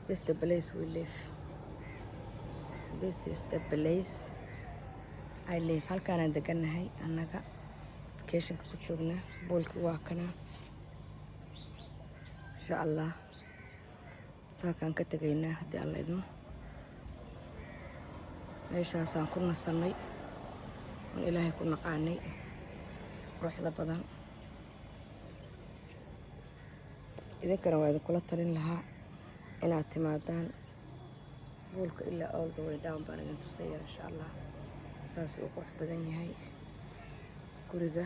This is the place we live. This is the place I live. Halkaanaan degannahay annaga, vacationka ku joognaa. Poolki waa kana, insha Allah saakaan ka tegaynaa haddii Alla idmo. Meeshaasaan ku nasannay oon Ilaahay ku naqaanay, quruxda badan. Idinkana waa idinkula talin lahaa inaad timaadaan. Poolka ilaa all the way down baan idin tusaya, insha Allah. Saas uu qurux badan yahay guriga.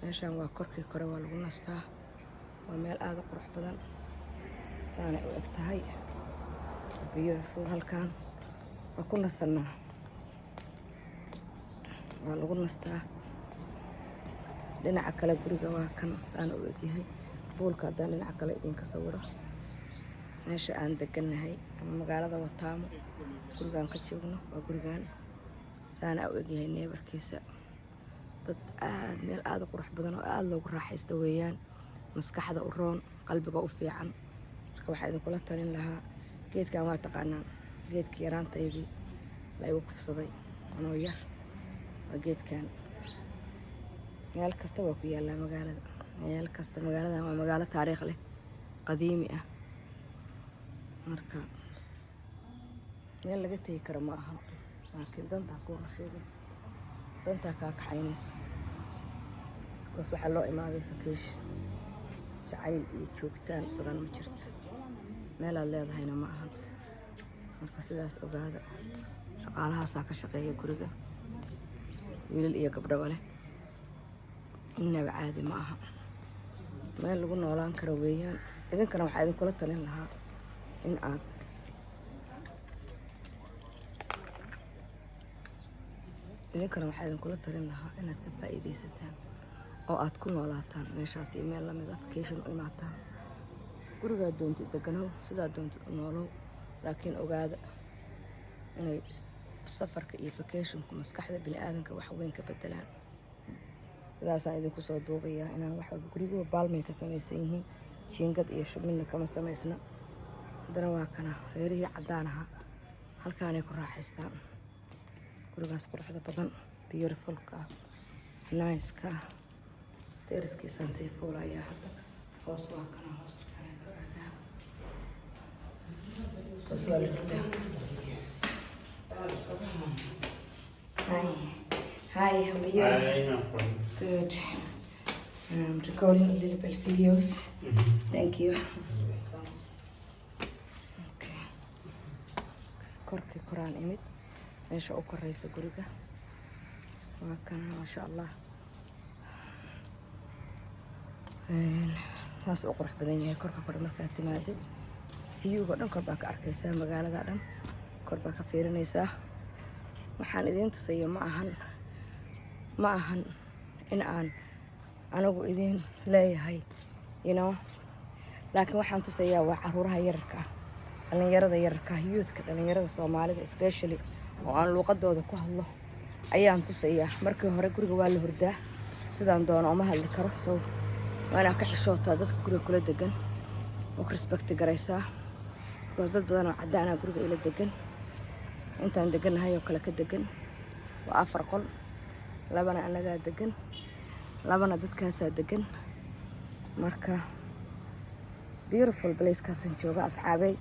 Meeshaan waa korkii kore, waa lagu nastaa, waa meel aada u qurux badan. Saanay u eg tahay, beautiful. Halkan waa ku nasanaa, waa lagu nastaa. Dhinaca kale guriga waa kan, saana u egyahay poolka. Haddaan dhinaca kale idinka sawiro, meesha aan degannahay ama magaalada Wataamo, gurigaan ka joogno waa gurigan. Saana u egyahay neighborkiisa. Dad aad, meel aada u qurux badan oo aada loogu raaxaysto weeyaan, maskaxda u roon, qalbiga u fiican. Marka waxaa idinkula talin lahaa, geedkan waa taqaanaan, geedkii yaraantaydii la igu kufsaday anoo yar waa geedkan. Meel kasta waa ku yaallaa magaalada, meel kasta. Magaaladan waa magaalo taariikh leh, qadiimi ah. Marka meel laga tegi karo ma aha, laakiin dantaa kuu sheegaysa, dantaa kaa kaxaynaysa, because waxaa loo imaaday vacation. Jacayl iyo joogtaan badan ma jirto, meelaad leedahayna ma ahan. Marka sidaas ogaada. Shaqaalahaasaa ka shaqeeya guriga, wiilal iyo gabdhaba leh. Innaba caadi ma aha, meel lagu noolaan karo weeyaan. Idinkana waxaa idinkula talin lahaa in aad idinkana waxaa idinkula talin lahaa inaad ka faa'iidaysataan oo aad ku noolaataan meeshaas iyo meel lamid ah, vacation u imaataan. Gurigaad doontid deganow, sidaad doontid u noolow, laakiin ogaada inay safarka iyo vacationku maskaxda bini aadanka wax weyn ka bedelaan. Sidaasaan idinku soo duubayaa inaan wax walba. Guriguhu baalmay ka samaysan yihiin, jiingad iyo shub midna kama samaysna. Haddana waa kana reerihii caddaan ahaa, halkaanay ku raaxaystaan. Gurigaas quruxda badan, beautifulka ah, niceka ah. Stairskiisaan sii fuulayaa hadda. Hoos waa kana, hoos kana loo aadaa, hoos waa la hurdaa. Hi. Hi, how are you? Hi, I'm fine. Good. I'm recording a little bit videos. Thank you. Okay. Korkii koraan imid, meesha u koreysa guriga waa kana, maasha Allah. Saas u qurux badan yahay. Korka kore markaad timaadid, viewga dhan kor baa ka arkaysaa, magaalada dhan kor baa ka fiirinaysaa. Waxaan idiin tusayo ma ahan in aan anigu idiin leeyahay, laakiin waxaan tusayaa waa caruuraha yararka ah, dhalinyarada yararka ah, youthka, dhalinyarada Soomaalida especially, oo aan luuqadooda ku hadlo ayaan tusayaa. Markii hore guriga waa la hurdaa, sidaan doono uma hadli karo, so waa inaad ka xishootaa dadka guriga kula degan oo ka respect garaysaa, because dad badan oo caddaanaa guriga ila degan, intaan degannahay oo kale ka degan. Waa afar qol, labana annagaa degan, labana dadkaasaa degan. Marka beautiful placekaasaan jooga, asxaabey,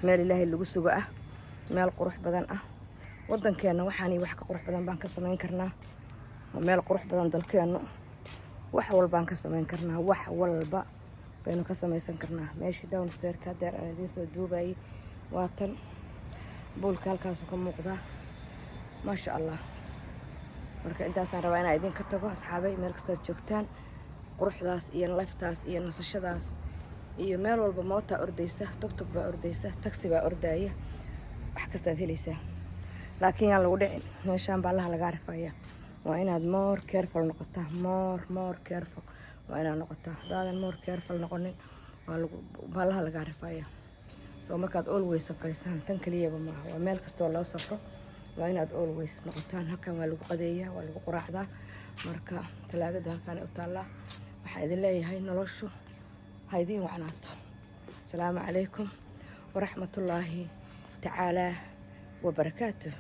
meel Ilaahay lagu sugo ah, meel qurux badan ah. Waddankeenna waxaani wax ka qurux badan baan ka samayn karnaa. Waa meel qurux badan dalkeennu, wax walbaan ka samayn karnaa, wax walba baynu ka samaysan karnaa. Meeshii downstairka hadeer aan idiin soo duubayay waa tan. Poolka halkaasu ka muuqdaa, maasha Allah. Marka intaasaan rabaa inaan idinka tago, asxaabay. Meel kastaad joogtaan, quruxdaas iyo lifetaas iyo nasashadaas iyo meel walba mootaa ordaysa, tugtug baa ordaysa, taxi baa ordaya, wax kastaad helaysaa. Laakiin yaan lagu dhicin, meeshaan baallaha lagaa rifaya. Waa inaad more careful noqotaa, more careful waa inaad noqotaa. Haddaadan more careful noqonin, waa lagu baallaha lagaa rifaya. So markaad always safraysaan, tan keliyaba maaha, waa meel kastoo loo safro, waa inaad always noqotaan. Halkan waa lagu qadeeyaa, waa lagu quraacdaa. Marka talaagada halkaan u taallaa. Waxaan idin leeyahay, noloshu ha idiin wacnaato. Asalaamu calaykum. Waraxmatullaahi tacaalaa wabarakaatuh.